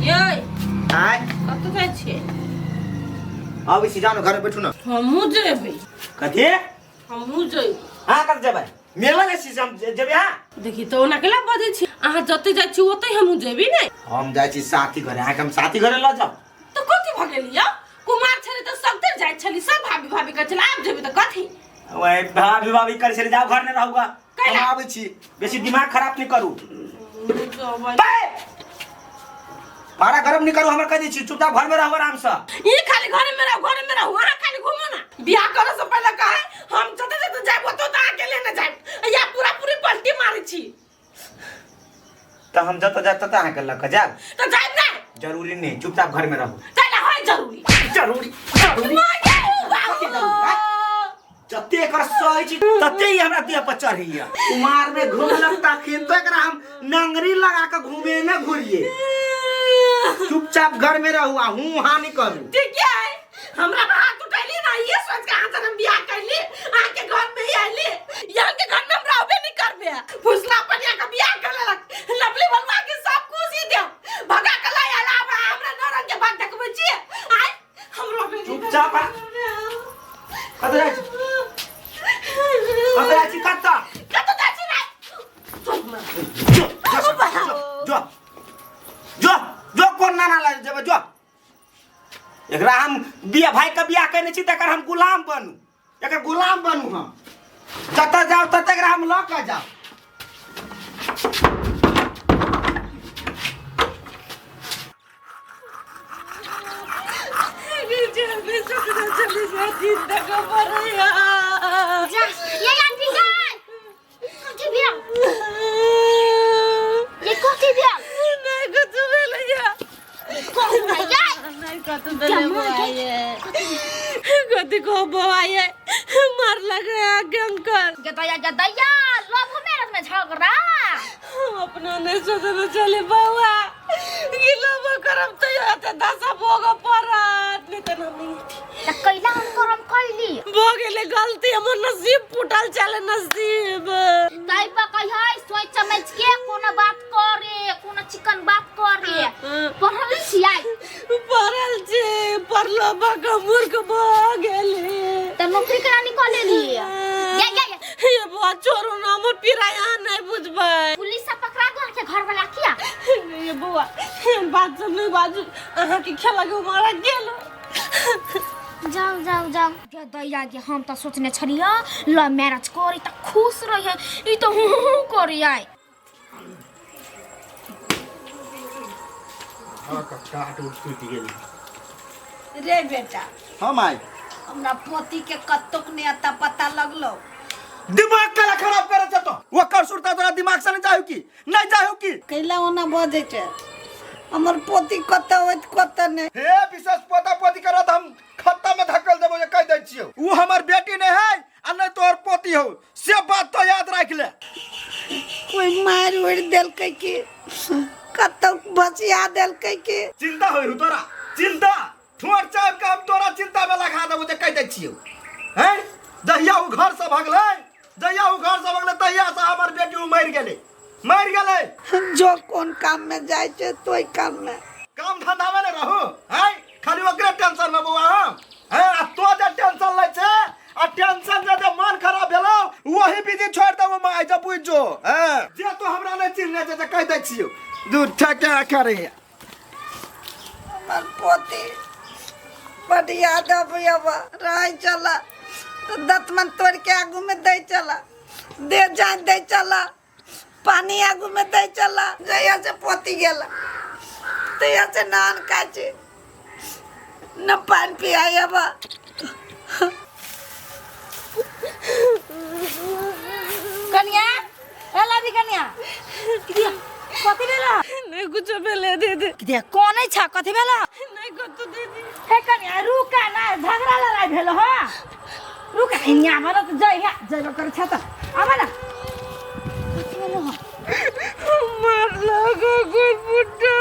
यै। आय। कतऽ जाइ छियै? अबै छी, जाउ ने, घरमे बैठू ने। हमहूँ जेबै। कथी? हमहूँ जेबै। अहाँ कतऽ जेबै? मेला जाइ छी से हम जेबै अहाँ? देखी तऽ ओना केला बजै छी? अहाँ जतऽ जाइ छी ओतै हमहूँ जेबै ने। हम जाइ छी साथी घरे, अहाँके हम साथी घरे लऽ जाउ? तऽ कथी भऽ गेली यौ? कुमार छली तऽ सभतरि जाइ छली, सब भाभी भाभी करै छली, आब जेबै तऽ कथी? ओए भाभी भाभी करै छली, जाउ घर नहि रहूगा। कैला? हम आबै छी, बेसी दिमाग खराब नहि करू। जेबै। बे! पारा गरम नहि करू हमर, कह दै छी। चुपचाप घरमे रहू आरामसँ। ई खाली घरे में रहू, घरे में रहू, अहाँ खाली घूमू ना। बियाह करे से पहले कहे हम जते जते जाइब ओते ओते अहाँके लेने जाइब, या पूरा पूरी पलटी मारै छी। तऽ हम जतऽ जायब ततऽ अहाँके लऽ कऽ जायब? तऽ जाइब ना? जरूरी नहि, चुपचाप घरमे रहू। चल है जरूरी। जरूरी जरूरी। बाबू। कथी जरूरी, आँय? जते एकर सही छी तते ही हमरा देह पर चढ़ैया। कुमार में घूमलक तखन तो एकरा हम नंगरी लगा के घूमे न घुरिए। चुपचाप घर में रहू आ हूँ हाँ नहीं करू। ठीक है, हमरा पर हाथ उठैली ना, ये सोच के अहाँ से हम बियाह कैली, अहाँ के घर में ही आइली। यहाँ के घर में हम रहबे नहीं करबे। फुसला पनिया के बियाह कर लेलक, लवली बनवा के सब खुशी दे भगा के लाई आला। अब हमरा नौ रंग के भाग देखबै छी। आइ हम रहबे नहीं। चुपचाप आ। कतऽ जाइ छी? कतऽ जाइ छी? कतऽ? कतऽ जाइ छी रे? जो जो जो जो जो, कोन नाना लग जेबै? जो। एकरा हम बिया भाई के बियाह केने छी तकर हम गुलाम बनू, एकर गुलाम बनू हम। जतऽ जाउ ततऽ एकरा हम लऽ कऽ जाउ। जा ये आंटी जा, कथी भेल ये? कथी भेल? नहीं कुछ भेलैया। कहू ना ये। नहीं कतौ भेलै बौआ, ये कथी कहू बौआ, ये मार लगे आगे अंकल। गदैया गदैया, लव मैरिज में झगड़ा। हम अपना नहीं सोचने चले बौआ कि लव करब तो एते दशा भोग पड़त, नहीं तऽ हम नहीं। त कैला हम करम कैली? भऽ गेलै गलती, हमर नसीब फूटल चले नसीब। तै पर कहियै सोच समझ के कोनो बात करे, कोनो चिकन बात करे। पढ़ल छियै? पढ़ल छी, पढ़लो बक मूर्ख भऽ गेली। त नौकरी केना निकल लेली? या या या। ये बौआ छोड़ू ना, हमर पीड़ा यहाँ नहीं बुझबै। पुलिस सब पकड़ा गया के घर वाला किया? ये बौआ, एहन बात सब नहीं बाजू, अहाँके खेला के मारा गेल। जाओ जाओ जाओ दैया गे, हम त सोचने छलियै लव मैरिज करी त खुश रहियै, ई त हूँ हूँ करी आइ। हाँ काट उट टूटि गेल। रे बेटा। हाँ माय। हमरा पोती के कतोक ने अता पता लगलो। दिमाग काला खराब करे छ तो ओकर सुरता तोरा दिमाग से नहीं जाहु की नहीं जाहु की? कैला ओना बजै छै? हमर पोती कतऽ होइत कतऽ नहि। हे विशेष पोता पोती करत हम खत्ता में धकेल देबो जे कह दै छियौ। उ हमर बेटी नहीं है आ नहीं तोहर पोती हो, से बात तो याद राख ले। कोई मारि उड़ि देलकै कि कतौ बसिया देलकै कि? चिंता होई तोरा, चिंता ठोर चाप के हम तोरा चिंता में लगा देबो जे कह दै छियौ। हैं जहिया उ घर से भगलै, जहिया उ घर से भगलै तहिया से हमर बेटी उ मरि गेलै, मरि गेलै। जो कोन काम में जाइ छै तोहि काम में। काम धंधा में नहीं रहू हैं, खाली ओकरे टेंशन में बौआ हम हैं। आ तो जे टेंशन लै छै आ टेंशन जे जे मन खराब भेलौ वही विधि छोड़ देबो माय, जब बुझ जो हैं जे तो हमरा नहीं चिन्हने छै जे कह दै छियौ। दूर ठका करे। हमर पोती बड याद अबैया। रहै छला तऽ दतमन तोड़ि के आगू में दै छला, दे जान दै छला, पानी आगू में दै छला। जहिया से पोती गेला तहिया से नान खाइ छी न पानि पियाब। कनिया, ए लाभी कनिया, कथी भेल? नहीं कुछ भेलै दीदी। दे कोनै छ, कथी भेल? नहीं कतौ दीदी। हे कनिया रुका ना, झगड़ा लड़ाई भेल हो, रुका। हियाँ आब न त जइ, जइबो करै छ त आब न। कथी भेल हो? मारलक कोई बुड्ढा।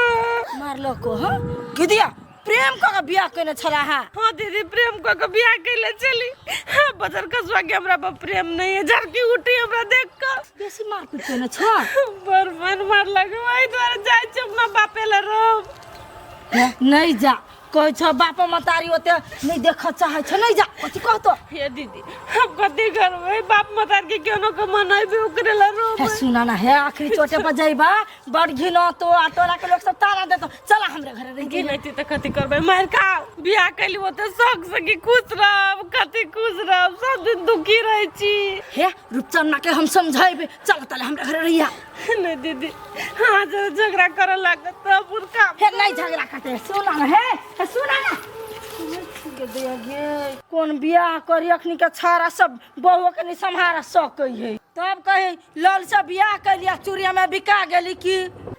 मारलक हो? गिदिया प्रेम क के बियाह केने छला हा? हाँ दीदी, प्रेम क के बियाह कैले चली। हाँ, बजर कसवा के हमरा पर प्रेम नहीं है, झड़की उठी हमरा देख के। बेसी मारपीट केने छौ बड़ मन मारलक ओहि दुआरे जाइ छी अपना बापे लए रोब नहीं जा कहै छौ बाप मतारी ओते नहीं देखऽ चाहै छौ नहीं जा कथी कहतो हे दीदी हम कथी करबै बाप मतार के केनो के मनेबै ओकरे लए हे रोबै सुना ना हे आखिरी चोटे पर जइबा बड़ घिनो तो आ तोरा के लोग सब ताना देतो चला हमरे घरे रह की नहीं तऽ कथी करबै मारि खाओ बियाह कैली ओते शौक से कि खुश रहब कथी खुश रहब सब दिन दुखी रहै छी हे रूपचन्ना के हम समझाइबे चल तले हमरे घरे रहिया नहीं दीदी हाँ जरा झगड़ा करे लागत तऽ अपन काम हे नहीं झगड़ा करते सुना ना हे हे सुना ना कोन बियाह करी अखनी के छाड़ा सब बहु के नहीं सम्हारा सकै है तब कहे लल से बियाह कैलिया चूड़िया में बिका गेली की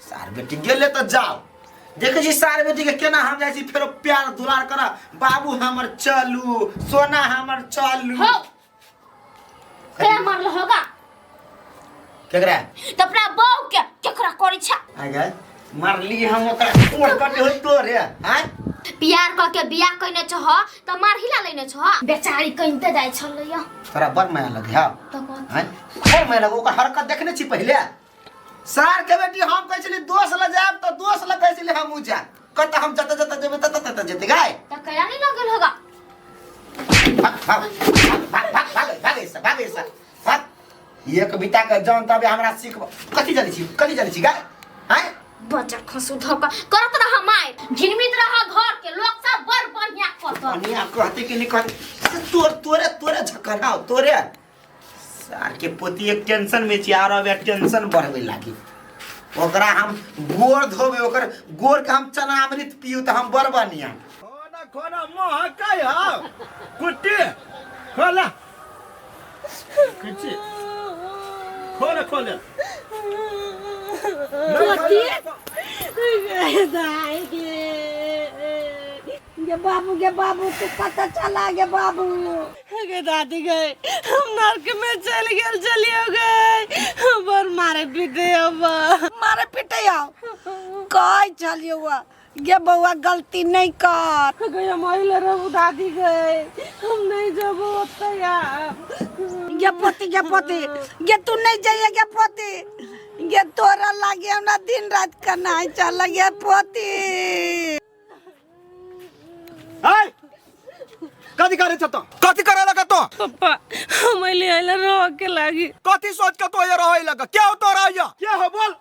सार बेटी गेले तऽ जाओ देखै छी सार बेटी के केना हम जाइ छी फेरो प्यार दुलार कर बाबू हमर चलू सोना हमर चलू हो के मारल होगा केकरा त अपना बहू के केकरा करै छ आ गए मारली हम ओकरा कोड़ कटे होई तोरे आय प्यार क के बियाह कइने छह त मारहिला लेने छह बेचारी कइनते जाइ छलै य तोरा बड़ माया लगे हा त कथी आय बड़ माया लगे ओकर हरकत देखने छी पहिले सार के बेटी हम कहै छली दोस ल जायब तऽ दोस ल कहै छली हम उ जायब कत हम जत जत जेबै तत तत जेतै गाय त कैला नहीं लगल होगा भाग भाग भाग भाग भाग भाग ऐसा भाग ऐसा भाग एक बिता के जान तबे हमरा सीख कथी जानै छी कथी जानै छी गाय आय बच्चा खसु धोका करत रह माय झिलमित रह घर के लोग सब बड़ बढ़िया करत बढ़िया कहते कि नहीं कहते से तोर तोरे तोरे झकनाओ तोरे सार के पोती एक टेंशन में छी आर अब टेंशन बढ़बे लागी ओकरा हम गोर धोबे ओकर गोर के हम चना अमृत पियू तऽ हम बड़ बढ़िया खोना खोना मोह काय हाव कुट्टी खोला किची खोले खोले गे बाबू गे बाबू तू कतऽ चला गे बाबू गे दादी गए हम नरक में चल गेल चलियो गए बर मारे पीटे अब मारे पीटे आओ कहै छलियौ गे बौआ गलती नहीं कर गए हम अइले रहू दादी गए हम नहीं जबो ओतै गे पोती गे पोती गे तू नहीं जाइए गे पोती गे तोरा लागे हमरा दिन रात कनाइ चल गे पोती हाय कथी करे छ तो कथी करे लगा तो पप्पा हम अइले अइले रह के लागी कथी सोच के तो ये रहे लगा क्या हो तोरा ये क्या हो बोल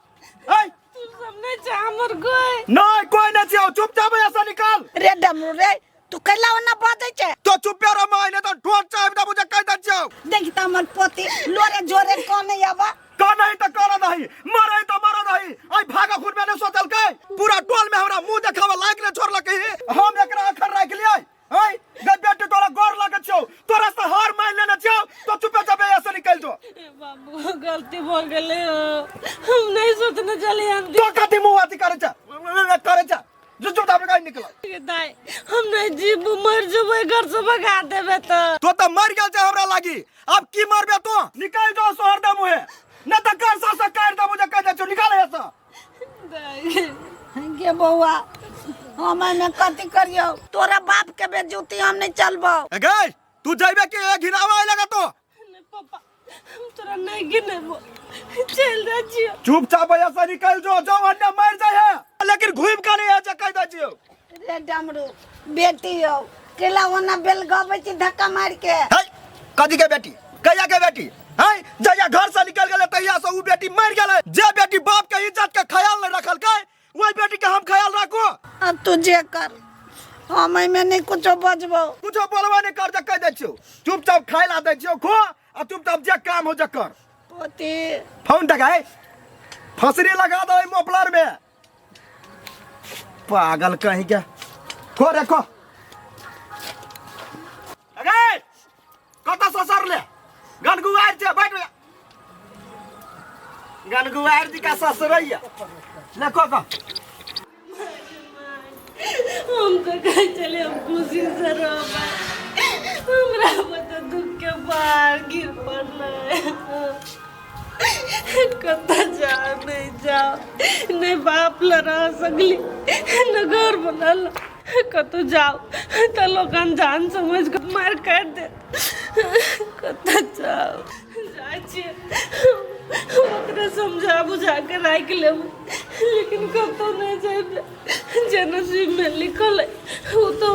हाय तू सब नहीं चाह हमर गए नहीं कोई नहीं छियो चुपचाप ऐसा निकाल रे डमरू रे तू कैला ओना बाजै छै तो चुप रह माय नहीं तो ठोक चाहे तो मुझे कह दे छियो देखी त हमर पोती लोरे जोरे कने आवा का नहीं तो कर नहीं मरे तो मर नहीं आई भागा खुद में नहीं सोचल के पूरा टोल में हमरा मुंह देखावे लायक नहीं छोड़लक हम एकरा अखर राख लियै ऐ गई बेटी तोरा गोर लगे छियो तोरा से हार मान लेने छियो तो चुपे चापे ऐसे निकल जो ए बाबू गलती भ गेलै हो। हम नहीं सोचने चली हम तो कथी मुंह अथी करे छ करे छ जो चुपचाप निकल निकल गे दाई हम नहीं जीबू मर जेबै घर से भगा देबै तऽ तो तो मर गेल छै हमरा लागी अब की मरबे तो निकल जो सोहर दे मुहे न त कर सा से काट दे मुझे कह दे छो निकाल ऐसा दाई गे बौआ हम एहिमे कथी करियौ तोरा बाप के बेजूती हम नहीं चलबौ ए गई तू जाइबे के ए घिनावा आइ लगा तो नहीं पापा हम तोरा नहीं गिनेबो चल जा छियो चुपचाप ऐसा निकल जो जो अन्य मर जाए है लेकिन घूम के नहीं आ जा कह दे छियो रे डमरू बेटी हो केला ओना बेल गबै छी धक्का मार के है कथी के बेटी कहिया के बेटी है जहिया घर से निकल गेलै तहिया से उ बेटी मर गेलै जे बेटी बाप के इज्जत के ख्याल नहीं रखलकै वही बेटी के हम ख्याल राखू अब तू जे कर हम एहिमे नहीं कुछो बजबौ कुछो बोलबा नहीं कर जे कह दै छियौ चुपचाप खाय ला दै छियौ खो आ चुपचाप जे काम हो जे कर पोती फोन लगाए फसरी लगा दो मोपलर में पागल कहीं के खो रे खो अरे कत ससर ले गनगुआर छे बैठ गनगुआर जी का ससरैया ले खो खो हम तो कहे चले हम खुशी से रहबै हमरा पर तऽ दुख के पहाड़ गिर पड़लै कतऽ जाओ नहीं जाओ नहीं बाप ल रह सकली न घर बनल कतौ जाओ तऽ लोग अनजान समझ के मार काट देत कतऽ जाओ जाइ छियै बुझा के राखि लेबै, लेकिन कतहु नहि जेबै। जे नसीबमे लिखल है ओ तऽ